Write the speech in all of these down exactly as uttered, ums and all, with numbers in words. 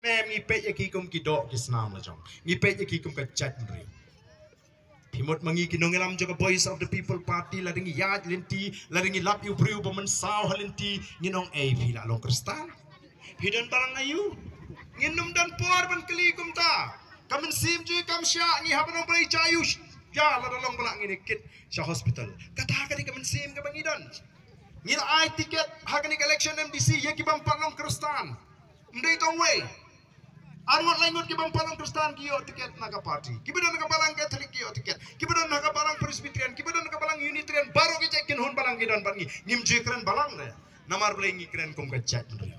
Pem ngi peit ïa ki kum ki doh ki snam la jong. Ngi peit ïa ki kum ka jaitbynriew. Phi mut ma ngi ki nongïalam jong ka Voice of the People Party, lada ngi ïaid lynti, lada ngi lap ïa u briew ba mynsaw ha lynti, ngin ong ei phi la long Khristan. Phi don balang aïu? Ngin ym don por ban kylli kumta. Ka mynsiem jong ngi kam shah, ngi hap ban ong Blei jia ïa u, ïa lada long ba lah ngin ïa kit sha hospital. Kata ka dei ka mynsiem kaba ngi don. Ngi la ai tiket ha kane ka election M D C ïa ki bym pat long Khristan. Ym dei tang wei. Ar ngut lai ngut ki bym pat long Khristan ki ïoh tiket na ka party. Kiba don na ka balang Katholik ki ïoh tiket. Kiba don na ka balang Presbyterian, kiba don na ka balang Unitarian, baroh ki jait kynhun balang ki don bad ngi. Ngim ju kren balang re. Namar Blei ngi kren kum ka jaitbynriew.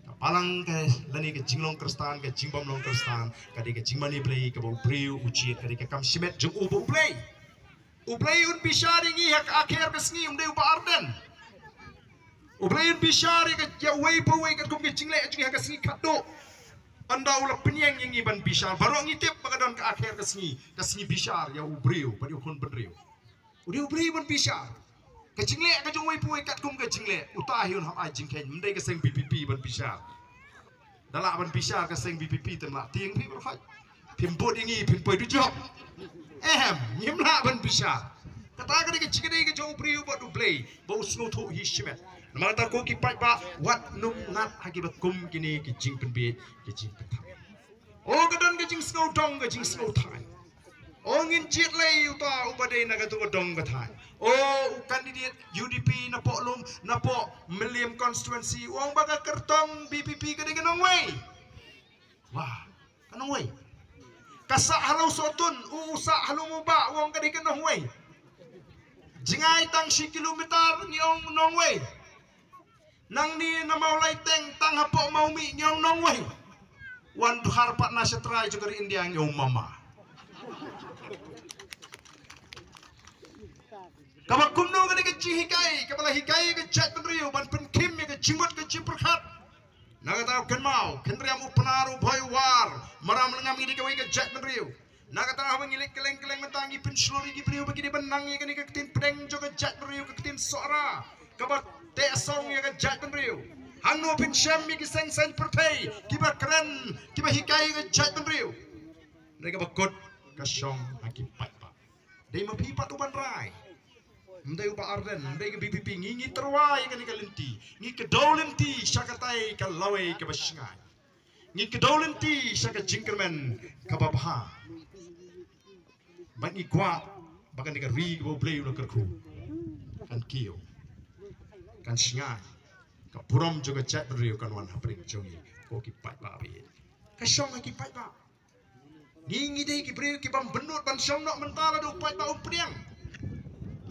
Ka balang ka lane ka jinglong Khristan, ka jingbym long Khristan, ka dei ka jingmane Blei kaba u briew u jied, ka dei ka kam shimet jong u bad u Blei. U Blei un bishar ïa ngi ha ka akher ka sngi, um dei u Bah Ardent. U Blei un bishar ïa ka, ïa uwei pa uwei katkum ka jingleh jong ngi ha ka sngi khatduh. Ynda u la pynïeng ïa ngi ban bishar, baroh ngi tip ba ka don ka akher ka sngi, ka sngi bishar ïa u briew bad ïa u khun bynriew. U dei u briew ban bishar. Ka jingleh ka jong uwei pa uwei katkum ka jingleh, uta hi un hap ai jingkheiñ, ym dei ka seng V P P ban bishar. Da lah ban bishar ka seng V P P te ym lah tieng phi baroh. Phim bud ïa ngi, phin poi dujok. Em, ngim lah ban bishar. Kata ka dei ka jingkynnoh ka jong u briew bad u Blei ba u sngewthuh hi shimet. Namar kata ko ki paidbah, wat nym ngat ha kiba kum kine ki jingpynbiej, ki jingpynthame. O ka don ka jingsngewdong, ka jingsngewthait. O ngin jied lei uta uba dei na kato ka dong ka thaiñ. O u candidate U D P na Pohlum, na Poh Mylliem constituency, u ong ba ka kyrtong V P P ka dei ka nongwei. Wah, ka nongwei. Ka sah ha Lawsohtun, u, u sah ha Lum u Bah, u ong ka dei ka nongwei. Jngai tang shi kilometer ngi ong nongwei. Nangne na Mawlai teng tang hapoh Mawmih ngi ong nongwei. Wan duhar pat na shatrai jong ka ri India ngi ong mama. Kaba kumno kane ka jinghikai, kaba la hikai ka jaitbynriew ban pynkhim ïa ka jingmut ka jingpyrkhat. Na kata u kynmaw, kynriam u Pnar u Bhoi u War, maram lengam ngi dei kawei ka jaitbynriew. Na kata haba ngi leit kylleng kylleng mynta ngi pynshlur ïa ki briew ba ki dei ban nang ïa kane ka ktien pdeng jong ka jaitbynriew, ka ktien Sohra kaba teh song ïa ka jaitbynriew. Hangno pynshem ïa ki seng saiñ pyrthei kiba kren, kiba hikai ïa ka jaitbynriew. Dei kaba kut ka shong ha ki paidbah. Dei ma phi pat u ban rai. Ym dei u Bah Ardent, ym dei ka V P P, ngi, ngi tyrwa ïa kane ka lynti. Ngi kdew lynti sha katai ka lawei kaba shngaiñ. Ngi kdew lynti sha ka jingkyrmen kaba bha. Bad ngi kwah ba kane ka ri kaba U Blei u la kyrkhu kan kiew, kan shngaiñ, ka burom jong ka jaitbynriew kan wan hapdeng jong ngi, ko ki paidbah ba ïeit. Ka shong ha ki paidbah. Ngi, ngi dei ki briew ki bym bynnud ban shong noh mynta lada u paidbah u pdiang.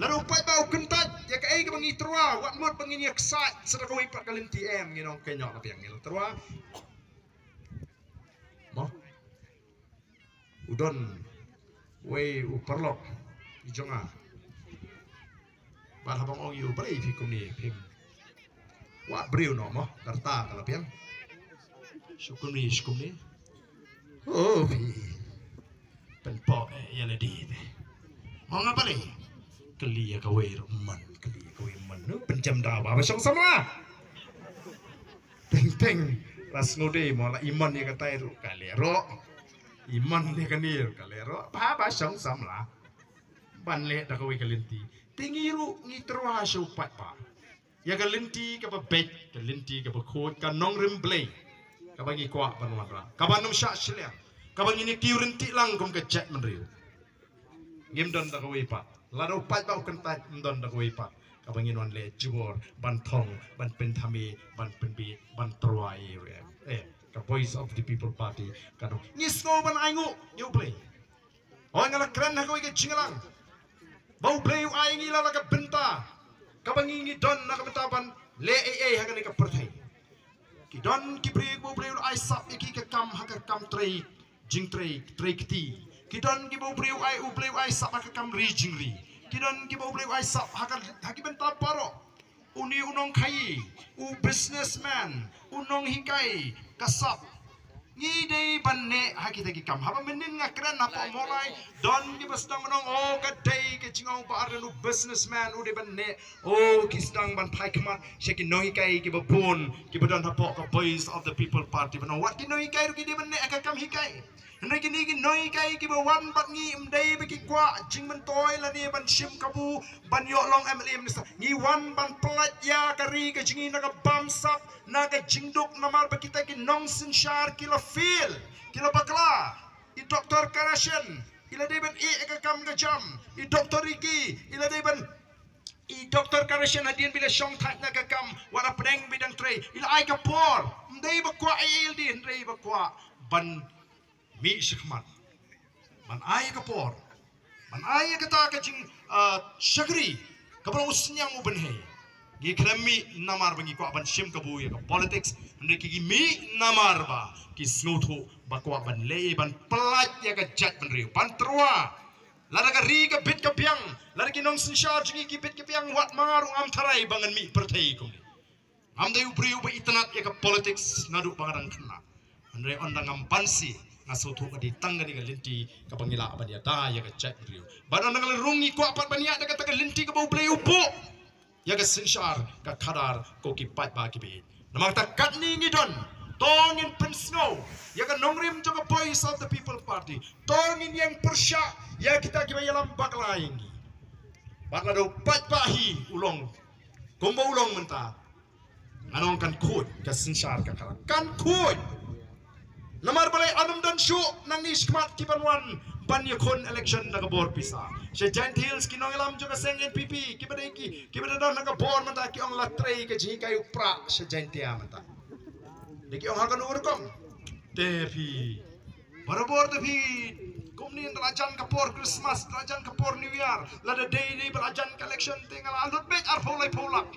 Lada u paidbah u kyntait ïa kaei kaba ngi tyrwa, wat mut ba ngin ïa ksaid sa da kawei pat ka lynti, em, ngin ong, kynnoh la biang, ngi la tyrwa. Mo. U don wei u paralok jong nga. Bad haba nga ong ïa u, balei phi kumne, phim wad briew noh mo, ka rta ka la biang. Shu kumne, shu kumne. Oh, phi pynpok, eh, ïa lade te. Mo nga balei? Kylli ïa kawei ruh man, kylli ïa kawei man. Nu pynjem da ba, ba shong samla. Teng teng la sngewdei mo, la iman ïa katai ruh ka leh ruh. Iman ïa kane ruh ka leh ruh. Ba, ba shong samla ban leh da kawei ka lynti. Te ngi ruh ngi tyrwa sha u paidbah ïa ka lynti kaba beit, ka lynti kaba khuid, ka nongrim Blei kaba ngi kwah ban wanrah, kaba nym shah shiliang, kaba ngin ïa kiew ryntih lang kum ka jaitbynriew. Ngim don da kawei pat. Lada u paidbah u kyntait, ym don da kawei pat kaba ngin wan leh jubor, ban thong, ban pynthame, ban pynbiej, ban tyrwa ïa u, em. Eh, ka Voice of the People Party ka dei ngi sngew ban ainguh ïa U Blei. Hooid, nga la kren ha kawei ka jingïalang ba U Blei u ai ngi la, la ka bynta kaba ngi, ngi don na ka bynta ban leh ei ei ha kane ka pyrthei. Ki don ki briew ba U Blei u la ai sap ïa ki ka kam ha ka kam trei, jingtrei, trei kti. Ki don kiba U Blei u ai, U Blei u ai sap ha ka kam ri jingri. Ki don kiba U Blei u ai sap ha ka, ha ki bynta baroh. Une u nongkhaïi, u businessman, u nonghikai, ka sap. Ngi dei ban neh ha kita ki kam. Haba mynnin nga kren hapoh Mawlai, don kiba sdang ban ong, oh, ka dei ka jingong ba ar u businessman u dei ban neh. Oh, ki sdang ban phai khmat sha ki nonghikai kiba bun kiba don hapoh ka Voice of the People Party ban ong, wat ki nonghikai ruh ki dei ban neh ha ka kam hikai. Hynrei kine ki nonghikai kiba wan bad ngi, ym dei ba ki kwah jingmyntoi lane ban shim kabu ban ïoh long M L A minister. Ngi wan ban pyllait ïa ka ri ka jong ngi na ka bamsap, na ka jingduk, namar ba kita ki nongsynshar ki la fail, ki la bakla. I Doktor Karashen i la dei ban ïeh ïa ka kam ka jam. I Doktor Ricky i la dei ban, i Doktor Karashen hadien ba i la shong thait na ka kam, wat hapdeng ba i dang trei, i la ai ka por. Ym dei ba kwah ïa i, hynrei ba kwah ban mih shakhmat, ban ai ka por, ban ai kata ka jing, ah, shakri kaba long u synñiang u bynhei. Ngi khlem mih namar ba ngi kwah ban shim kabu ïa ka politics, hynrei ki mih namar ba ki sngewthuh ba kwah ban leh, ban pyllait ïa ka jaitbynriew, ban tyrwa. Lada ka ri ka bit ka biang, lada ki nongsynshar jong ngi ki bit ki biang, wat ma nga ruh ngam tharai ba ngan mih pyrthei kumne. Ngam dei u briew ba itynnad ïa ka politics naduh ba nga dang khynnah. Hynrei ynda ngam banse, nga sngewthuh ka dei tang kane ka lynti kaba ngi lah ban ïada ïa ka jaitbynriew. Bad ynda nga la rung ngi kwah pat ban ïada kata ka lynti kaba U Blei u buh ïa ka synshar, ka khadar, ko ki paidbah kiba ïeit. Namar kata katne ngi don, to ngin pynsngew ïa ka nongrim jong ka Voice of the People Party. To ngin ïeng pyrshah ïa kita kiba ïalam bakla ïa ngi. Bad lada u paidbah hi u long kumba u long mynta, ngan ong kan khuid ka synshar ka khadar, kan khuid. Namar balei? Ym don shuh nangne shakhmat kiban wan ban ïakhun election da ka bor pisa. Sha Jaintia Hills ki nongïalam jong ka seng N P P kiba dei ki, kiba da don ha ka bor mynta ki ong la trei ka jinghikai u Prah sha Jaintia mynta. Dei ki ong ha kano ka rukom? Te phi, barabor te phi, kumne ynda la jan ka por Christmas, ynda la jan ka por New Year, lada dei dei ba la jan ka election te nga la lut beit arphew laiphew lak.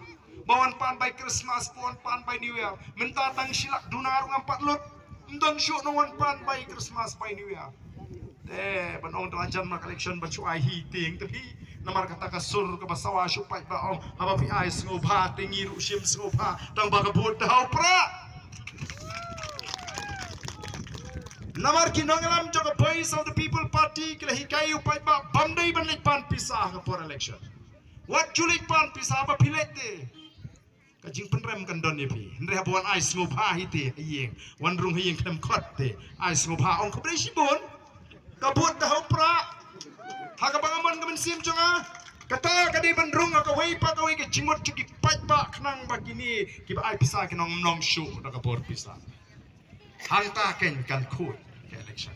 Ba wan pan bai Christmas, ba wan pan bai New Year. Mynta tang shi lak duna ruh ngam pat lut. Ym don shuh nongwan pan bai Christmas, bai New Year. Te ban ong ynda la jan ma ka election ban shu ai hi tieng te phi. Namar kata ka sur kaba sawa shu paidbah ong, haba phi ai sngewbha te ngi ruh shim sngewbha, tang ba ka vote da ha u Prah. Namar ki nongïalam jong ka Voice of the People Party ki la hikai u paidbah bym dei ban leit pan pisa ha ka por election. Wat ju leit pan pisa, ba phi leit te ka jingpynrem kan don ïa phi. Hynrei haba wan ai sngewbha hi te ha ïing, wan rung ha ïing khlem khot te ai sngewbha, ong khublei shibun. Ka vote da ha u Prah. Ha kaba nga mon ka mynsiem jong nga, kata ka dei ban rung ha kawei pa kawei ka jingmut jong ki paidbah khnang ba kine kiba ai pisa kin ym long shuh da ka bor pisa. Hangta keiñ kan khuid ka election.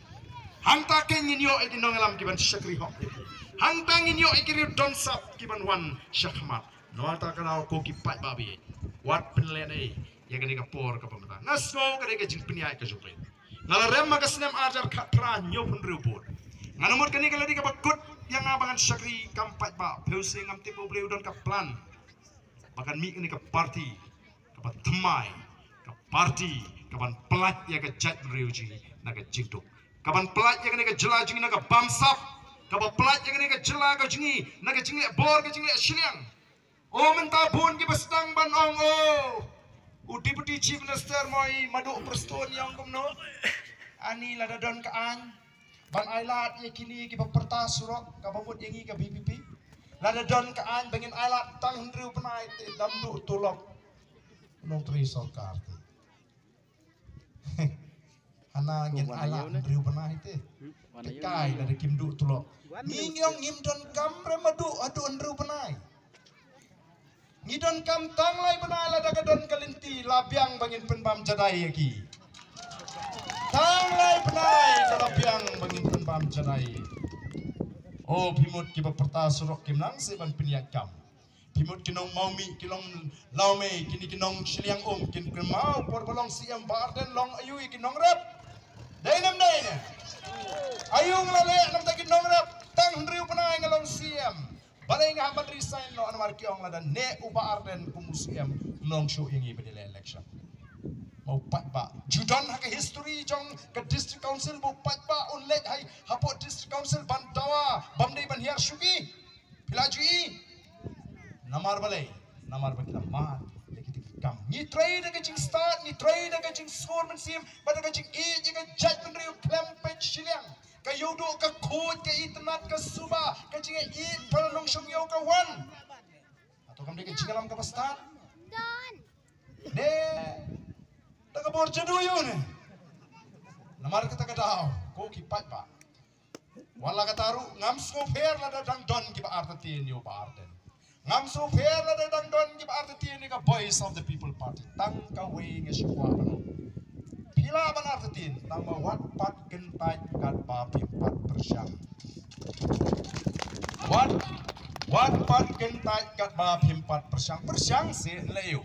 Hangta keiñ ngin ïoh ïa ki nongïalam kiban shakri hok ïa ki. Hangta ngin ïoh ïa ki riew don sap kiban wan shakhmat. Namar kata ka daw ko ki paidbah ba ïeit, wat pynlehnoh ïa kane ka por kaba mynta. Nga sngew ka dei ka jingpynïaid ka jong phi. Nga la rem ha ka snem ar hajar khatphra hynñiewphew hynriew vote. Nga la mut kane ka la dei kaba kut ïa nga ba ngan shakri kam paidbah. Phi sngewsih, ngam tip ba U Blei u don ka plan ba kan mih kane ka party kaba thymmai, ka party kaban pyllait ïa ka jaitbynriew jong ngi na ka jingduk, kaban pyllait ïa kane ka jylla jong ngi na ka bamsap, kaba pyllait ïa kane ka jylla ka jong ngi na ka jingleh bor, ka jingleh shiliang. O, mynta bun kiba sdang ban ong, o, u Deputy Chief Minister Moi Maduh Prestone ïa ong kumno? Ani lada don ka aiñ ban ailad ïa kine kiba pyrta surok, kaba mut ïa ngi ka V P P. Lada don ka aiñ ba ngin ailad tang hynriew bnai te dam duh tulop u nongtrei sorkar te. Hana ngin ailad hynriew bnai te. Te kai lada kim duh tulop. Ngi ngi ong ngim don kam re Maduh haduh hynriew bnai. Ngi don kam tang lai bnai, lada ka don ka lynti la biang ba ngin pynbam jadai ïa ki. Tang lai bnai ka la biang ba ngin pynbam jadai. O, phi mut kiba pyrta surok kim nang seh ban pynïaid kam. Phi mut ki nong Mawmih, ki nong Lawmei, kine ki nong shiliang um, kin kynmaw por ba long C M Bah Ardent long aïu ïa ki nongrep? Dei ne ym dei ne? Aïu nga la leh namar ki nongrep? Tang hynriew bnai nga long C M. Balei nga hap ban resign noh? Namar ki ong lada neh u Bah Ardent kum u C M, ym long shuh ïa ngi ban ïaleh election. Mo, paidbah, ju don ha ka history jong ka District Council mo paidbah un leit hai hapoh District Council ban dawa bym dei ban hiar shuki? Phi la ju i? Namar balei? Namar ba ki la mad ïa kita ki Kam ngi trei da ka jingstad, ngi trei da ka jingsngur mynsiem, bad da ka jingïeit ïa ka jaitbynriew khlem peit shiliang. Ka ïewduh, ka khuid, ka itynnad, ka suba, ka jingïeit para nongshong ïew ka wan. Hato kam dei ka jingïalam kaba stad? Ne da ka bor jadu ïa u ne. Namar kata ka daw, ko ki paidbah, wat la katta ruh ngam sngewpher lada dang don kiba artatien ïa u Bah Ardent. Ngam sngewpher lada dang don kiba artatien ïa ka Voice of the People Party. Tang kawei nga shu kwah ban ong, phi lah ban artatien, tang ba wat pat kyntait katba phim pat pyrshang. Wat, wat pat kyntait katba phim pat pyrshang. Pyrshang seh, leh ïa u.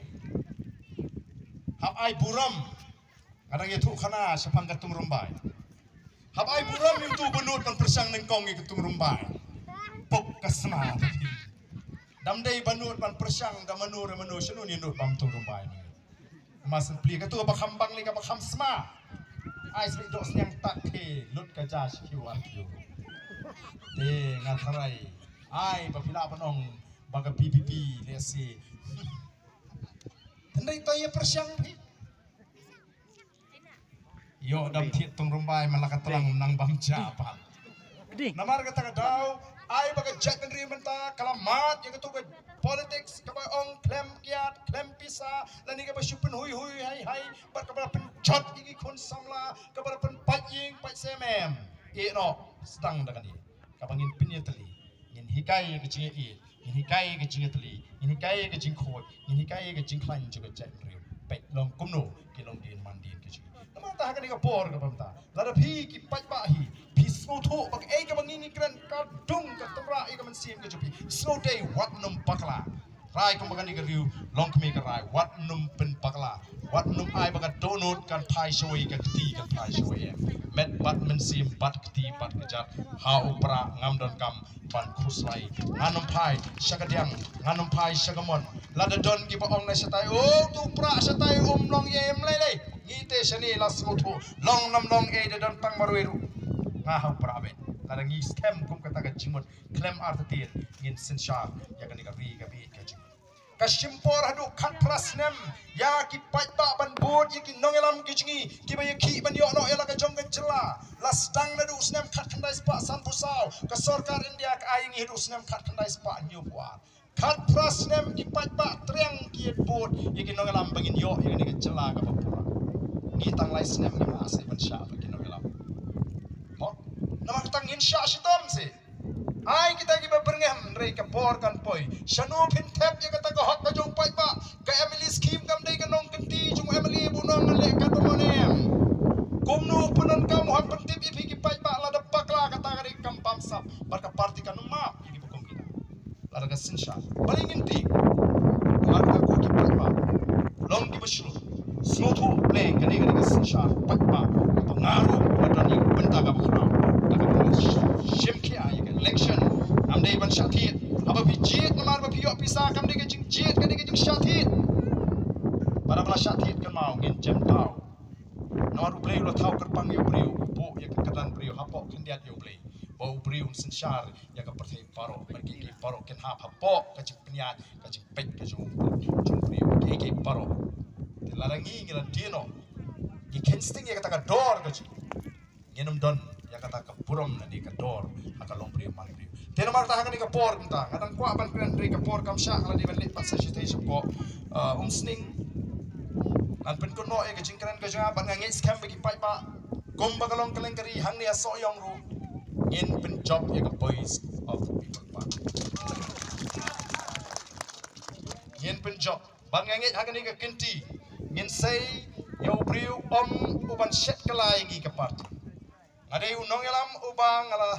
Hap ai burom. Nga dang ïathuh khana shaphang ka Tungrymbai. Hap ai burom ïa uto ba nud ban pyrshang nyngkong ïa ka Tungrymbai. Pok ka sma. Dam dei ba nud ban pyrshang da mano re mano, shano ne nud bam Tungrymbai. Mas pli kato ba kham bang lei kaba kham sma. Ai sbei dok sniang tak ke lut ka ja shi kiu ar kiu. Te nga tharai ai ba phi lah ban ong ba ka P P P lehse. Tynrai to ïa pyrshang phi. Ïoh dam thied Tungrymbai man la ka tlang nang bam ja pat. Namar kata ka daw ai ba ka jaitbynriew mynta ka la mad ïa kato ka politics kaba ong khlem kiad khlem pisa lane kaba shu pynhui hui hai hai bad kaba la pynjot ïa ki khun samla kaba la pynpait ïing pait sem. Ïeh noh, sdang da kane. Kaba ngin pynïatylli, ngin hikai ïa ka jingïeit, ngin hikai ïa ka jingïatylli, ngin hikai ïa ka jingkhuid, ngin hikai ïa ka jingkhlaiñ jong ka jaitbynriew. Peit long kumno ki longdien mandien ka jong ngi. Namar ta ha kane ka por kaba mynta, lada phi ki paidbah hi phi sngewthuh ba kaei kaba ngi ngi kren ka dung ka tymrak ïa ka mynsiem ka jong phi, sngewdei wat nym bakla. Rai kumba kane ka riew long kmie ka rai, wat nym pynbakla, wat nym ai ba ka dohnud kan phai shawei, ka kti kan phai shawei. Em, met bad mynsiem bad kti bad ka jait. Ha u Prah ngam donkam ban khuslai. Ngan nym phai sha ka diang, ngan nym phai sha ka mon. Lada don kiba ong na shatai, o tu Prah shatai um long ei em lei lei. Ngi te shane la sngewthuh, long nam long ei da don tang marwei ruh. Nga ha u Prah beit. Lada ngi skhem kum kata ka jingmut khlem artatien, ngin synshar ïa kane ka ri ka bit ka jingmut. Ka shim por haduh khatphra snem ïa ki paidbah ban bud ïa ki nongïalam ki jong ngi kiba ïakhih ban ïoh noh ïa la ka jong ka jylla. La sdang naduh u snem khatkhyndai spah sanphew saw, ka sorkar India ka ai ïa ngi haduh u snem khatkhyndai spah hynñiewphew ar. Khatphra snem ki paidbah triang ki ïa bud ïa ki nongïalam ba ngin ïoh ïa kane ka jylla kaba pura. Ngi tang lai snem ngi la sdang ban shah ba ki nongïalam. Mo? Namar tang ngin shah shitom seh. Ai kita kiba byrngem, hynrei ka por kan poi. Shano phin thep ïa kata ka hok ka jong paidbah? Ka M L A scheme kam dei ka nongkynti jong u M L A ba u nang leh katba mon em. Kumno u pyndonkam u hap pyntip ïa phi ki paidbah? Lada bakla kata ka dei kam bamsap bad ka party kan ym map ïa kiba kum kita. Lada ka synshar balei ngin tieng? Namar ka ko ki paidbah long kiba shlur. Sngewthuh, Blei, kane kane ka synshar paidbah ba nga ruh nga don ïa ka bynta kaba khraw. Ka kaba shim khia ïa ka election. Ngam dei ban shah thied. Haba phi jied namar ba phi ïoh pisa, kam dei ka jingjied, ka dei ka jingshah thied. Ba haba la shah thied kynmaw ngin jem thaw. Namar U Blei u la thaw kyrpang ïa u briew, u buh ïa ka kyrdan briew hapoh khyndiat ïa U Blei, ba u briew un synshar ïa ka pyrthei baroh, ba kiei kiei baroh kin hap hapoh ka jingpynïaid, ka jingpeit ka jong u, jong u briew, kiei kiei baroh. Te lada ngi ngi la die noh, ngi kheiñ sting ïa kata ka dor ka jong ngi, ngin ym don ïa kata ka burom lane ka dor ha ka longbriew manbriew. Te namar kata ha kane ka por mynta nga dang kwah ban kren, hynrei ka por kam shah, nga la dei ban leit pat sa shatei shapoh, uh, Umsning. Ngan pynkut noh ïa ka jingkren ka jong nga bad nga ngeit skhem ba ki paidbah kumba ka long kylleng ka ri hangne ha Sohiong ruh ngin pynjop ïa ka Voice of the People Party. Ngin pynjop. Bad nga ngeit ha kane ka kynti ngin sei ïa u briew ym u ban shet kylla ïa ngi ka party. Nga dei u nongïalam uba nga la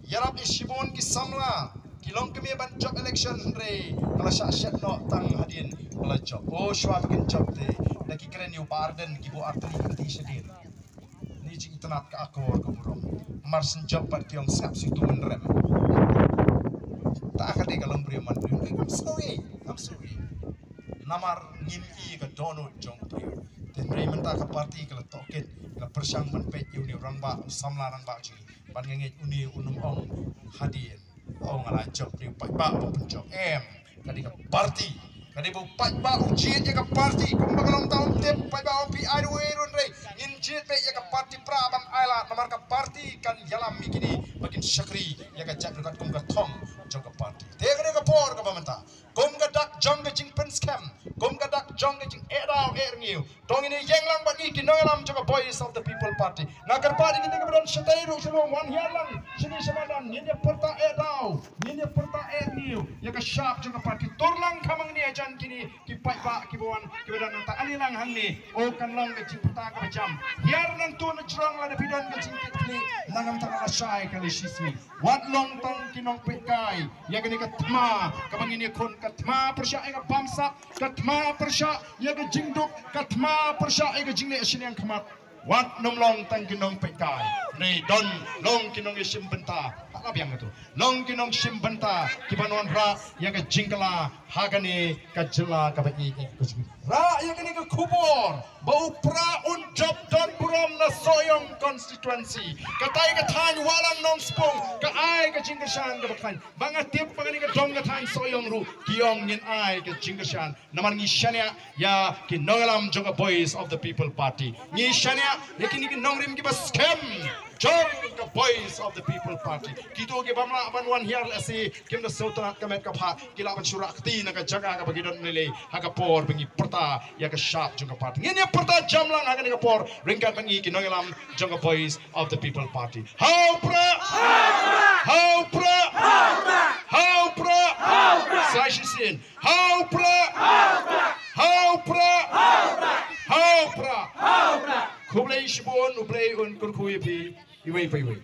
ïarap ïa shibun ki samla ki longkmie ban jop election, hynrei nga la shah shet noh tang hadien ba la jop. O shuwa ba kin jop te da ki kren ïa u Bah Ardent ki buh artylli kynti shadien. Ni jingitynnad ka akor ka burom. Mar shen jop bad ki ong sngap shu tu mynrem. Ta ka dei ka longbriew manbriew. Ngam sngew ei, ngam sngew ei. Namar ngim i ka dohnud jong u briew. Te hynrei mynta ka party ka la tohkit, ka la pyrshang ban peit ïa une u rangbah, u samla rangbah jong ngi. Bad nga ngeit une un ym ong hadien, o nga la jop, une u paidbah ba pynjop. Em, ka dei ka party Ka dei ba u paidbah u jied ïa ka party, kumba ka long tang um tip, paidbah um phi ai ruh ruh rei. Ngin jied beit ïa ka party para ban ai lad, namar ka party kan ïalam ïa kine ba kin shakri ïa ka jaitbynriew kat kum ka thong jong ka party. Te ka dei ka por kaba mynta, kum ka dak jong ka jingpynskhem, kum ka dak jong ka jingeh daw eh rngiew, to ngin ïeng lang bad ngi ki nongïalam jong ka Voice of the People Party. Nga kyrpad ïa kine kiba don shatei ruh shalom, wan hiar lang shane sha madan, ngin ïa pyrta eh daw, ngin ïa pyrta eh rngiew ïa ka shap jong ka party. Tur lang kham hangne hajan kine ki paidbah kiba wan, kiba don nangta, ale lang hangne. O, kan long ka jingpyrta kaba jam. Hiar nangta na jrong lada phi don ka jingkitkhlieh, nangta lashai ka lei shisngi. Wat long tang ki nongpeitkai ïa kane ka thma kaba ngin ïakhun, ka thma pyrshah ïa ka bamsap, ka thma pyrshah ïa ka jingduk, ka thma pyrshah ïa ka jingleh shiliang khmat. Wat nym long tang ki nongpeitkai. Hynrei don long ki nongïashim bynta. Pat la biang katu. Long ki nongshim bynta kiban wanrah ïa ka jingkylla ha kane ka jylla kaba ïeit ka jong ngi. Rah ïa kane ka khubor ba u Pra un jop don burom na Sohiong constituency. Katai ka thaiñ Wahlang Nongspung ka ai ka jingkyrshan kaba khlaiñ. Ba nga tip ba kane ka dong ka thaiñ Sohiong ruh ki ong ngin ai ka jingkyrshan. Namar ngi shaniah ïa ki nongïalam jong ka Voice of the People Party. Ngi shaniah ïa kine ki nongrim kiba skhem jong ka Voice of the People Party. Kito kiba ym lah ban wan hiar lehse kim da sngewtynnat ka met ka phad, ki lah ban shu rah kti na ka jaka kaba ki don lei lei ha ka por ba ngi pyrta ïa ka shap jong ka party. Ngin ïa pyrta jam lang ha kane ka por ryngkat bad ngi ki nongïalam jong ka Voice of the People Party. Ha u Pra! Ha u Pra! Ha u Pra! Sa shisien. Ha u Pra! Ha u Pra! Ha u Pra! Khublei shibun, U Blei un kyrkhu ïa phi iwei pa iwei.